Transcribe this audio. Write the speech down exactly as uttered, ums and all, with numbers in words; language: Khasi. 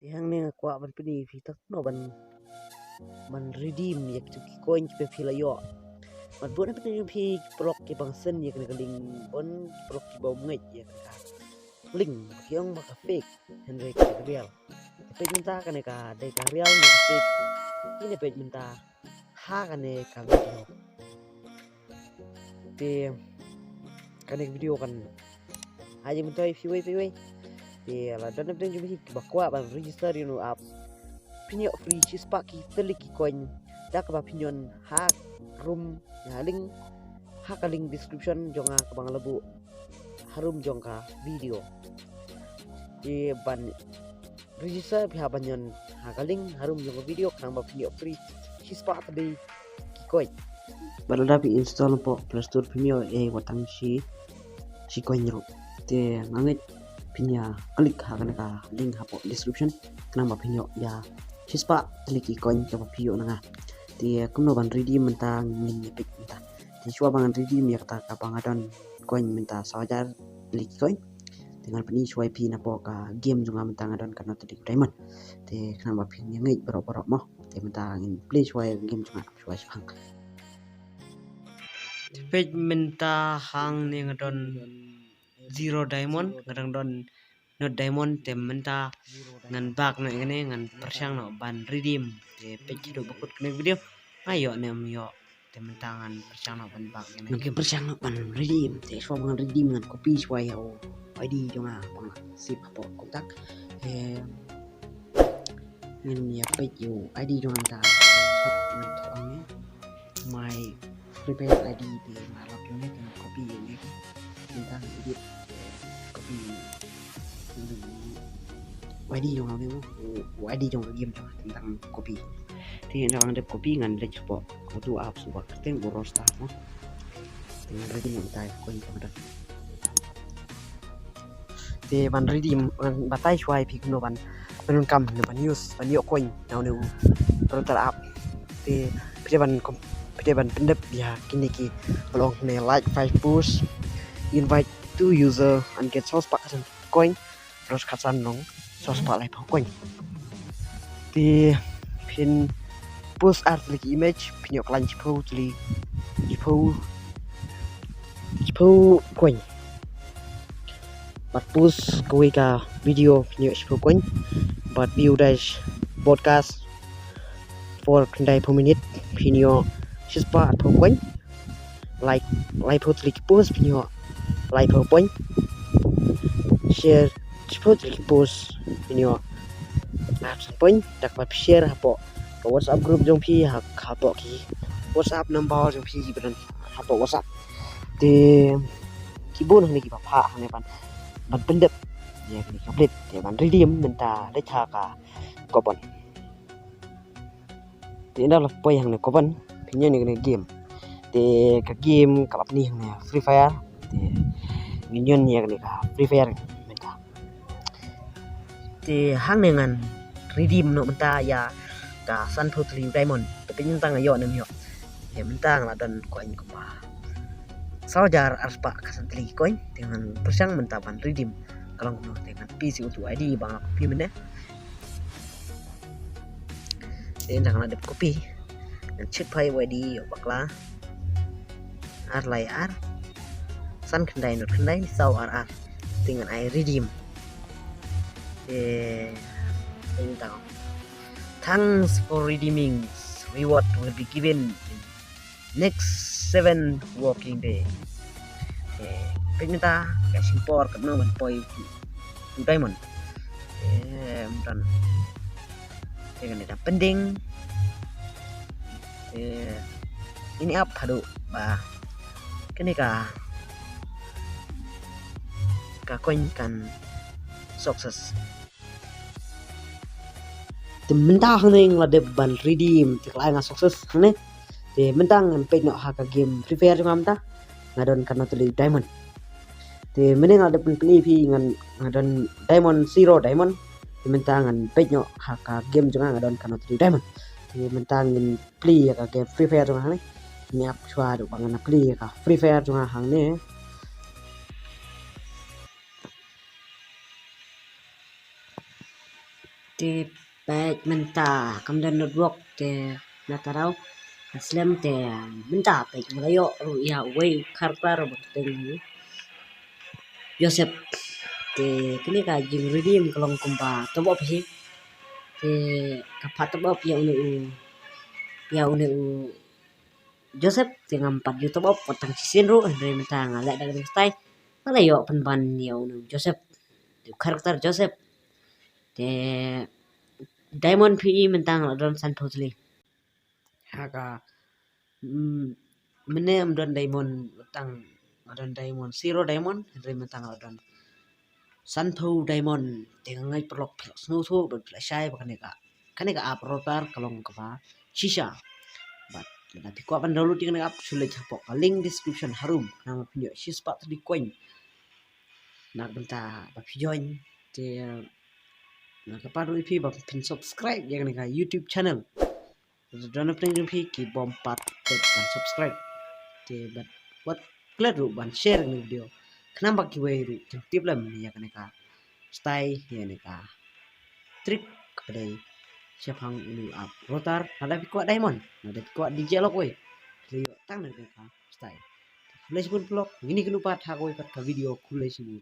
Hangne nga kwah ban pyni phi tang kumno ban, ban redeem ïa ki coin kiba phi la ïoh. Bad bun na phi ki paralok kiba send ïa kane ka link, bun ki paralok kiba ym ngeit ïa kane ka link, ki ong ba ka fake, hynrei ka real. Te peit mynta kane ka dei ka real ne ka fake. Kine peit mynta ha kane ka video. Te kane ka video kan ha jingmyntoi phi wei phi wei. Te lada don na pdeng jong phi kiba kwah ban register ïa une u app, phin ïoh free shispah ki tylli ki coin da kaba phin ïoh ha room, ha link, ha ka link description jong nga kaba nga la buh harum jong ka video. Te ban register phi hap ban ïoh ha ka link harum jong ka video khnang ba phin ïoh free shispah tylli ki coin. Bad lada phi install hapoh Play Store phin ïoh ei wat tang shi, shi coin ruh. Te nga ngeit phin ïa click ha kane ka link hapoh description khnang ba phin ïoh ïa shispah tylli ki coin kaba phi ïoh na nga. Te kumno ban redeem mynta ngin ïa peit mynta. Te shuwa ba ngan redeem ïa kata kaba nga don coin mynta saw hajar tylli ki coin. Te ngan pyni shuwa ïa phi napoh ka game jong nga mynta nga don katno tylli ki diamond. Te khnang ba phin ïa ngeit baroh baroh mo. Te mynta ngin play shuwa ïa ka game jong nga shuwa shuwa. Te peit mynta hangne nga don zero diamond, nga dang don not diamond, te mynta ngan back noh ïa kane, ngan pyrshang noh ban redeem. Te peit haduh ba kut kane ka video nga ïoh ne ym ïoh. Te mynta ngan pyrshang noh ban back ïa kane. Ngan pyrshang noh ban redeem. Te shuwa ba ngan redeem ngan copy shuwa ïa u I D jong nga ba nga save hapoh kontak. Te ngin ïa peit ïa u I D jong nga mynta. Ngan thoh, ngan thoh hangne. My Free Fire I D te nga lap ïa une, te ngan copy ïa une. Mynta ngan edit, copy ïa une. U I D jong nga une mo, u, u I D jong ka game jong nga, te mynta ngan copy. Te ynda nga dep copy ngan leit shapoh utu u app uba kyrteng u Rockstar mo. Te ngan redeem mynta ïa ka coin ka mynta. Te ban redeem, ban batai shuwa ïa phi kumno ban, ban pyndonkam ne ban use, ban ïoh coin na une u Rockstar app. Te phi dei ban kom-, phi dei ban pyndep ïa kine kiba long ne like five post, invite two user and get saw spah khatsan coin, plus khatsan long saw spah laiphew coin. Te phin post ar tylli ki image phin ïoh khlaiñ shiphew tylli, shiphew, shiphew coin. Bad post kawei ka video phin ïoh shiphew coin. Bad view dash podcast for khyndai phew minit phin ïoh shispah arphew coin. Like laiphew tylli ki post phin ïoh laiphew coin. Share shiphew tylli ki post phin ïoh arphew coin. Da kaba phi share hapoh ka WhatsApp group jong phi, ha, hapoh ki WhatsApp number jong phi kiba don hapoh WhatsApp. Te ki bun hangne kiba phah hangne ban, ban pyndep ïa kine ki update. Te ban redeem mynta leit ha ka coupon. Te ynda la poi hangne coupon phin ïoh ïa kane ka game. Te ka game ka la pyni hangne Free Fire. Te ngin ïoh ïa kane ka Free Fire mynta. Te hangne ngan redeem noh mynta ïa ka sanphew tylli diamond. Te peit mynta nga ïoh ne ym ïoh. Te mynta nga la don coin kumba saw hajar arspah khatsan tylli coin. Te ngan pyrshang mynta ban redeem ka long kumno. Te ngan peit shuwa utu u I D ba nga copy mynne. Te ynda nga la dep copy ngan check phai u I D ïoh bakla. Ar lai ar san khyndai not khyndai saw ar ar. Te ngan ai redeem. Te ynda, "Thanks for redeeming. Reward will be given in next seven working day." Te peit mynta ka shim por katno ban poi u diamond. Te mynta te kane da pending. Te ngin ïa ap haduh ba kane ka, ka coin kan success. Te mynta hangne nga la dep ban redeem, te ka la ai nga success hangne. Te mynta ngan peit noh ha ka game Free Fire jong nga mynta. Nga don katno tylli diamond. Te mynne nga la dep pyni phi ngan, nga don diamond, zero diamond. Te mynta ngan peit noh ha ka game jong nga, nga don katno tylli diamond. Te mynta ngin plie ïa ka game Free Fire jong nga hangne. Ngin ïa ap shuwa haduh ba ngan plie ïa ka Free Fire jong nga hangne. Te peit mynta kam don network te na ta daw ka slem te mynta peit nga la ïoh ruh ïa uwei u character ba kyrteng Joseph. Te kane ka jingredeem ka long kumba top up hi. Te ka pat top up ïa une u, ïa une u Joseph te ngam pat ju top up pat tang shisien ruh, hynrei mynta nga leh da kane ka style nga la ïoh pynban ïa une u Joseph. Te u character Joseph. Te diamond phi mynta nga la don sanphew tylli. Ha ka, mm, mynne ym don diamond, tang nga don diamond, zero diamond, hynrei mynta nga la don sanphew diamond. Te nga ngeit paralok phi la sngewthuh bad phi la shai ba kane ka, kane ka app Rotar ka long kaba shisha. Bad lada phi kwah ban download ïa kane ka app, shu leit hapoh ka link description harum, khnang ba phin ïoh shispah tylli coin na ka bynta ba phi join. Te na ka pat ruh ïa phi ba phin subscribe ïa kane ka YouTube channel. Don na pdeng jong phi ki bym pat ban subscribe. Te bad wat klet ruh ban share ïa kane ka video khnang ba kiwei ruh kin tip lem ïa kane ka style, ïa kane ka trick kaba dei shaphang une u app Rotar. Lada phi kwah diamond, lada phi kwah D J Lockway, phi ïoh tang na kane ka style. Khublei shibun paralok, ngin ïakynduh pat ha kawei pat ka video, khublei shibun.